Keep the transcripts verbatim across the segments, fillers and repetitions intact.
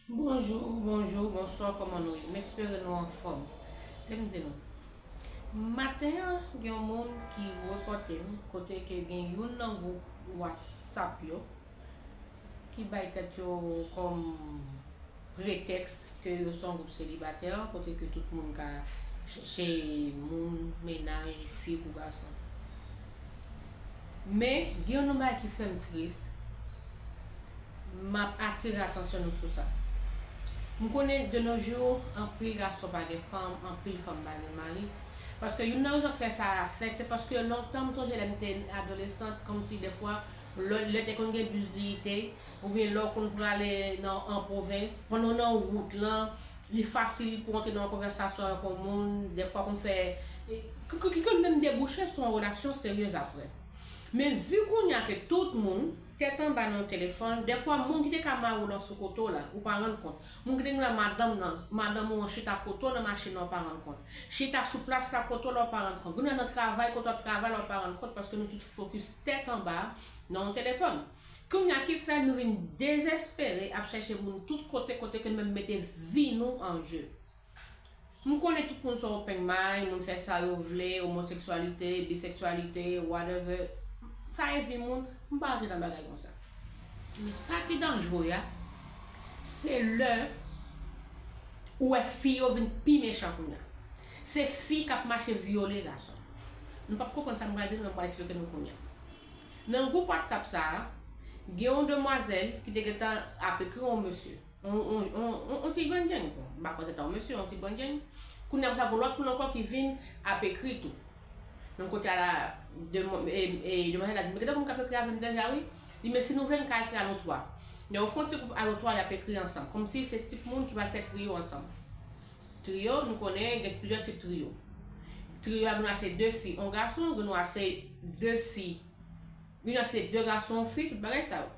Bonjou, bonjou, bonswa, kòman nou ye? M espere nou anfòm. Kite m di nou. Maten an, gen yon moun ki repòte m kote ke gen youn nan gwoup WhatsApp yo ki bay tèt yo kòm pretèks ke yo se yon gwoup selibatè, kote ke tout moun ka chèche moun, mennaj, fi kou gason. Men, gen yon bagay ki fè m tris, m ap atire atansyon nou sou sa. M konnen de nos jours, anpil gason pa gen fanm, anpil fanm pa gen mari. Paske youn nan rezon k fè sa a fèt, se paske lontan m sonje lè m te adolesant, kòmsi defwa, lè, lè te konn gen plis diyite, oubyen lè w konn prale nan, an pwovens, pandan w nan wout lan, li fasil pou w antre nan yon konvèsasyon avèk yon moun, defwa konn fè, ki, ki, ki konn menm debouche sou yon relasyon seryez apre. Men vi kounye a ke tout moun, tèt anba nan yon telefòn, defwa moun ki te ka mare w lan sou kote w la, ou pa rann kont. Moun ki te gen madanm nan, madanm ou an chita kote w nan machin nan, ou pa rann kont. Chita sou plas la kote w la, ou pa rann kont. Gen nan travay kote w ap travay la, ou pa rann kont, paske nou tout fokis tèt anba nan yon telefòn. Kounye a ki fè nou vin dezespere ap chèche moun tout kote, kote ke nou menm mete vi nou an je. M konnen tout moun se open mind, moun fè sa yo vle, omoseksyalite, biseksyalite, whatever. Sa e vi moun, m pa rantre nan bagay konsa. Men sa ki danjere a, se lè ou wè fi yo vin pi mechan kounye a. Se fi k ap mache vyole gason. Nou p ap konprann sa m pral di nou, men m pral eksplike nou kounye a. Nan gwoup WhatsApp sa a, gen yon demwazèl ki te gentan ap ekri yon mesye. On, on, on, on, on ti bondjeng, bon, m pa kwè se ta yon mesye, on ti bondjeng. Kounye a konsa, gon lòt moun ankò ki vin ap ekri tou. Nan kote a la, demwa-, e, e, demwazèl la di, "Men gen de moun k ap ekri avè m deja, wi." Li, "Men si nou vle, n ka ekri a nou twa." Men yo fè yon ti gwoup a yo twa, y ap ekri ansanm. Kòmsi se tip moun ki pral fè triyo ansanm. Triyo, nou konnen, gen plizyè tip triyo. Triyo a, gen dwa se de fi, yon gason, gen dwa se de fi, gen dwa se de gason, yon fi, tout bagay sa yo.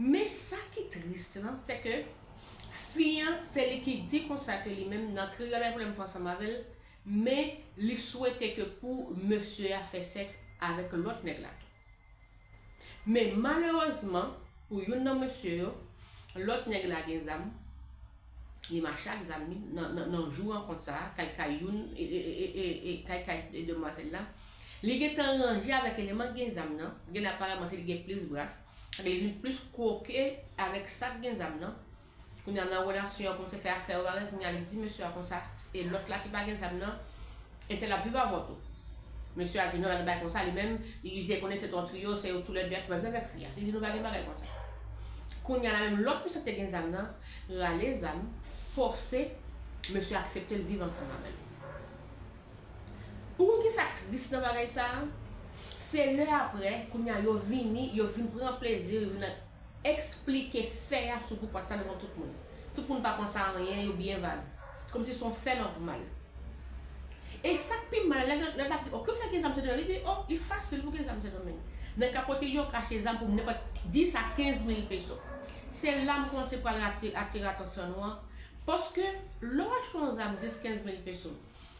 Men sa ki tris lan, se ke fi an, se li ki di konsa ke li menm nan triyo la, gen pwoblèm pou ansanm avè l, men li swete ke pou mesye a fè sèks avèk lòt nèg la tou. Men malerezman, pou youn nan mesye yo, lòt nèg la gen zam, li mache ak zam li nan, nan, nan jou rankont sa a, kay kay youn, e, e, kay kay demwazèl la. Li gentan ranje avèk eleman k gen zam nan, gen aparamans li gen plis bras, li vin plis kwoke avèk sa k gen zam nan. Kounye a nan relasyon an, kòmanse fè afè yo bagay, kounye a li di mesye a konsa, e lòt la ki pa gen zam nan, entèl ap viv avè w tou. Mesye a di non, nan bagay konsa, li menm, li te konnen se te yon triyo, se yo toulède ki pral viv avèk fi a. Li di nou pa gen bagay konsa. Kounye a la menm lòt mesye ki te gen zam nan, rale zam, fòse mesye a aksepte l viv ansanm avè l. Ou konn ki sa k tris nan bagay sa a? Se lè apre, kounye a yo vini, yo vin pran plezi, yo vin eksplike fè a sou gwoup WhatsApp devan tout moun. Tout moun pa panse a anyen, yo byen vag. Kòmsi se yon fè nòmal. E sa k pi mal, lè, lè, lè l ap di, "Oh, ki fè gen zam Sendomeng?" Li di, "Oh, li fasil pou gen zam Sendomeng." Nan ka pwotèje yo ka achte zam pou nenpòt dis a kenz mil peso. Se la m kòmanse pral atire, atire atansyon nou an. Paske, lè w achte yon zam dis, kenz mil peso,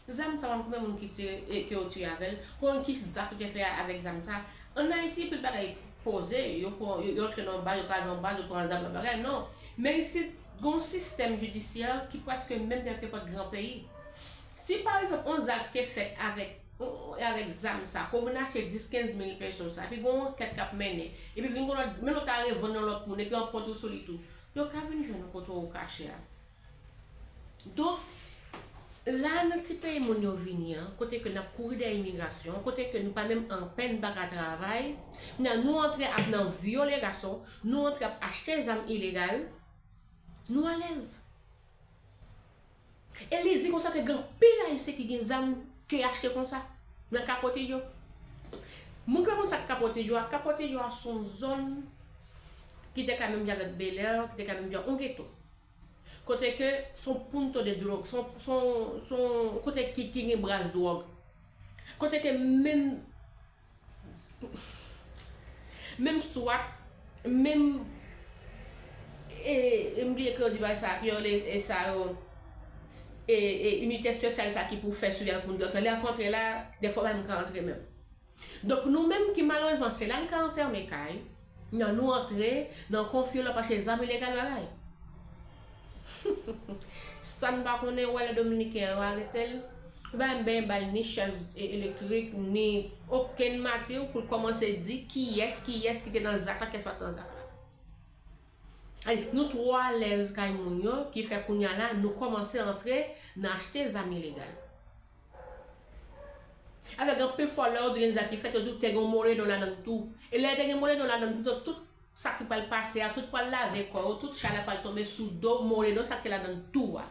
zam sa, konn konbyen moun ki tire, e, ke yo tire avè l, konn ki zak yo te fè avèk zam sa. Ann Ayiti, pil bagay poze, yo pran, yo, yo antre nan baz, yo ka nan baz, yo pran zam nan bagay, non. Men isit, gon sistèm jidisyè ki prèske menm jan ke nenpòt gran peyi. Si, pa egzanp, yon zak te fèt avèk, avèk zam sa, ke w vin achte dis, kenz mil peso sa, epi gon ankèt k ap mennen, epi vin gon lòt, menm lè w ta revann yon lòt moun, epi anpwent ou sou li tou, yo ka vin jwenn ou kote w kache a. Donk, la nan ti peyi moun yo vini an, kote ke n ap kouri dèyè imigrasyon, kote ke nou pa menm anpèn pa ka travay, nan nou antre ap nan vyole gason, nou antre ap achte zam ilegal, nou alèz. E li di konsa ke gen anpil Ayisyen ki gen zam ke y achte konsa, nan Kapotillo. Moun ki pa konn sa k Kapotillo a, Kapotillo a se yon zòn ki te ka menm di avèk Bèlè, ki te ka menm di yon geto. Kote ke se yon punto de droga, se yon, se yon, se yon kote ki, ki gen bras dwòg. Kote ke menm, menm swat, menm, e, e m bliye kreyòl di bagay sa, kreyòl e, e sa yo, e, e inite espesyal sa ki pou fè swivi ak moun dwòg lan, lè y ap antre la, dèfwa pa menm ka antre menm. Donk, nou menm ki malerezman se la n ka anfème kay, nan nou antre nan konfli, l ap achte zam ilegal bagay. Sa n pa konnen, ou wè lè Dominiken an yo arete l, yo pa menm benyen ba l ni chèz e- elektrik, ni okenn mati pou l kòmanse di kiyès, kiyès ki te nan zak la, kiyès pa t nan zak la. Ay, nou twò alèz kay moun yo, ki fè kounye a la, nou kòmanse antre nan achte zam ilegal. Avèk anpil fwa, lè yo di gen zak ki fèt, yo di te gen yon moredon ladan l tou. E lè te gen moredon ladan l, di tout sa ki pral pase a, tout pral lave kò yo, tout chay la pral tonbe sou do moredon sa ki ladan l tou a.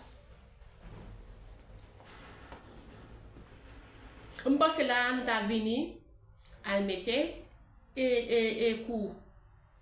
M panse la a, nou ta vini al mete e, e, e kou,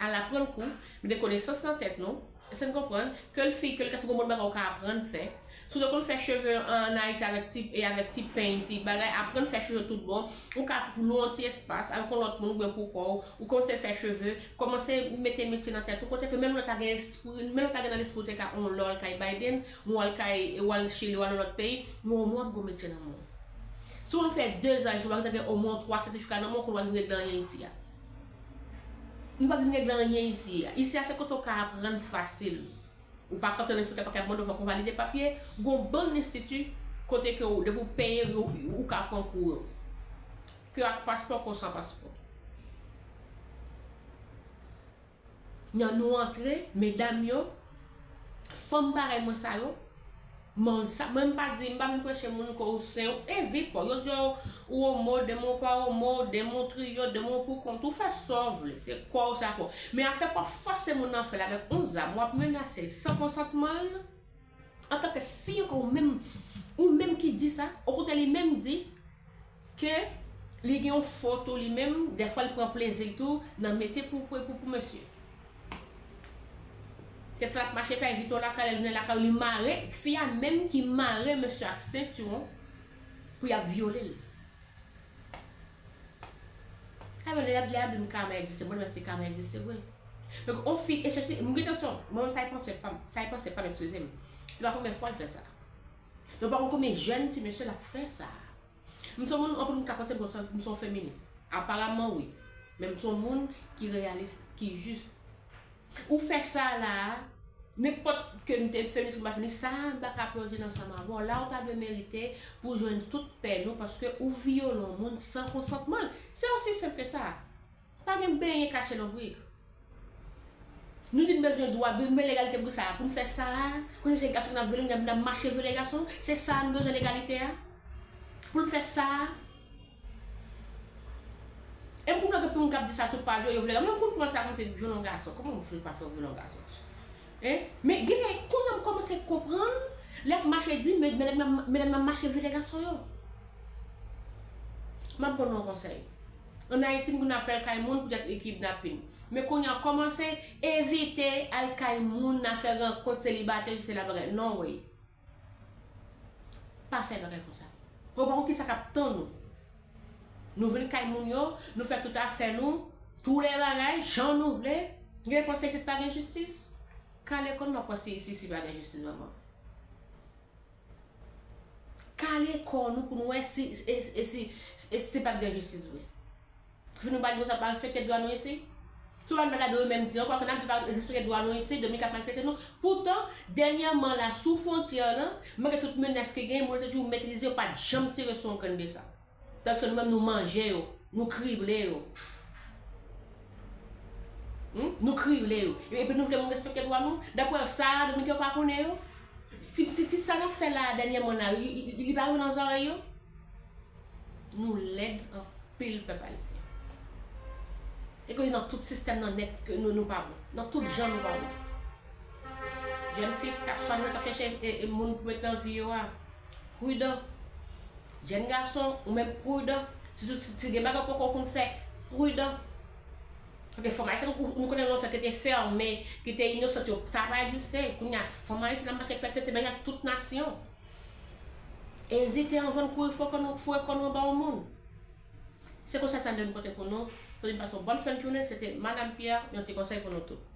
al aprann kou, mete konesans nan tèt nou, èske n konprann, ke l fi, ke l gason, gon bon bagay ou ka aprann fè. Si w te konn fè cheve an Ayiti avèk ti, e avèk ti peny, ti bagay, aprann fè cheve tout bon, ou ka lwe yon ti espas avèk yon lòt moun oubyen pou kò w, ou kòmanse fè cheve, kòmanse mete metye nan tèt ou, kote ke menm lè w ta gen espri, menm lè w ta gen nan lespri w te ka yon lè w al kay Biden, ou al kay, ou al Chili, ou al nan lòt peyi, men omwen w ap gon metye nan men w. Si w fè de zan isi, w pa gentan gen omwen twa sètifika nan men w, kote w pa gentan gen anyen isi a. Nou pa vin regle anyen isi a. Isi a se kote w ka aprann fasil. Ou pa kanpe nan enstititè pa ka mande w fòk ou valide papye. Gon bann enstiti kote ke w, depi w peye, yo, ou ka pran kou yo. Ke ak paspò, ke w san paspò. Nan nou antre, medam yo, fanm parèy mwen sa yo, Mwen sa, mwen m pa di, m pa vin preche moun ke w sen, ou envi pa w. Yo di w, ou omo, demen w pa omo, demen w triyo, demen w pou kont ou, fè sa w vle, se kò w sa fè w. Men afè pa w fòse moun nan fè l avèk yon zam, w ap menase l san konsantman l. Antanke fi ankò, ou menm, ou menm ki di sa, okontrè li menm di, ke li gen yon fo tou li menm, dèfwa li pran plezi l tou nan mete pou, pou, pou, pou mesye. Se fè l ap mache fè vito lakay, lè l vin lakay, li mare, fi a menm ki mare mesye ak sentiwon pou y ap vyole l. Sa vle di, lè l ap di Labib ka egziste, bon, èske ka egziste vre? Donk, on fi, e sesi, m gen tansyon, mwen menm sa e panse pa m, sa e panse pa m, eskize m. Se pa premyè fwa l fè sa. Donk, pa konn konbyen jèn ti mesye l ap fè sa. M se yon moun, anpil moun ka panse m se yon, m se yon feminis. Aparaman, wi. Men m se yon moun ki reyalis, ki jis. Ou fè sa la a, nenpòt ke m te feminis ou pa feminis, sa a m pa ka aplodi l ansanm avè w. La ou ta dwe merite pou jwenn tout pè nou, paske ou vyole yon moun san konsantman l. Se osi senp ke sa. Pa gen benyen kache lonbrik. Nou di n bezwen dwa, nou bezwen legalite pou sa, pou n fè sa a. Kounye a se gason ki n ap vyole, n ap, n ap mache vyole gason. Se sa a nou bezwen legalite a. Pou n fè sa a. E m konprann ke pou moun k ap di sa sou paj yo, yo vle, men m konn pran sa konte vyole yon gason. Kòman m vle pa fè vyole yon gason? Hein? Men genlè, kounye a m kòmanse konprann, lè ap mache di, men, men, men, men, men ap mache vyole gason yo. M ap ban nou yon konsèy. Ann Ayiti, m konn ap al kay moun poutèt e kidnapin. Men kounye a, kòmanse evite al kay moun nan fè rankont selibatè, se la bagay. Non, wey. Pa fè bagay konsa. Ou pa konn kisa k ap tann ou. Nou vin kay moun yo, nou fè tout afè nou, tou lè bagay, jan nou vle. Gen panse isit pa gen jistis? Kale kò nou, n ap wè si, si, si pa gen jistis vrèman. Kale kò nou pou n wè si, e, e si, e si pa t gen jistis vre. Fini ba l konsa, pa respekte dwa nou isi. Si w pa n pa gade yo menm di ankò, ke n ap di pa respekte dwa nou isi, Dominik ap maltrete nou. Poutan, dènyèman la, sou fwontyè lan, malgre tout menas ki genyen, moun yo te toujou metrize, yo pa t janm tire sou yon grenn de sa. Tandiske nou menm, nou manje yo, nou krible yo. Hmm? Nou krible yo. Epi nou vle moun respekte dwa nou? Daprè sa, Dominiken yo pa konnen yo? Ti, ti, ti sa n ap fè la dènyèman la, li, li, li pa rive nan zòrèy yo? Nou lèd anpil, pèp ayisyen. E kote nan tout sistèm nan nèt ke nou, nou pa bon. Nan tout jan nou pa bon. Jèn fi k ap swadizan k ap chèche, e, e, moun pou met nan vi yo a, pridan. Jèn gason, ou menm pridan. Sitou si, si gen bagay poko konn fè, pridan. Paske fanm ayisyèn, nou, nou konnen lontan ki te fèmen, ki te inosant yo, sa pa egziste. Kounye a, fanm ayisyèn ap mache fè tete menm ak tout nasyon. Ezite anvan n kouri foure kò nou, foure kò nou anba yon moun. Se konsèy sa m te vin pote pou nou. Pou n pase yon bòn fen de jounen, se te Madam Pierre, yon ti konsèy pou nou tout.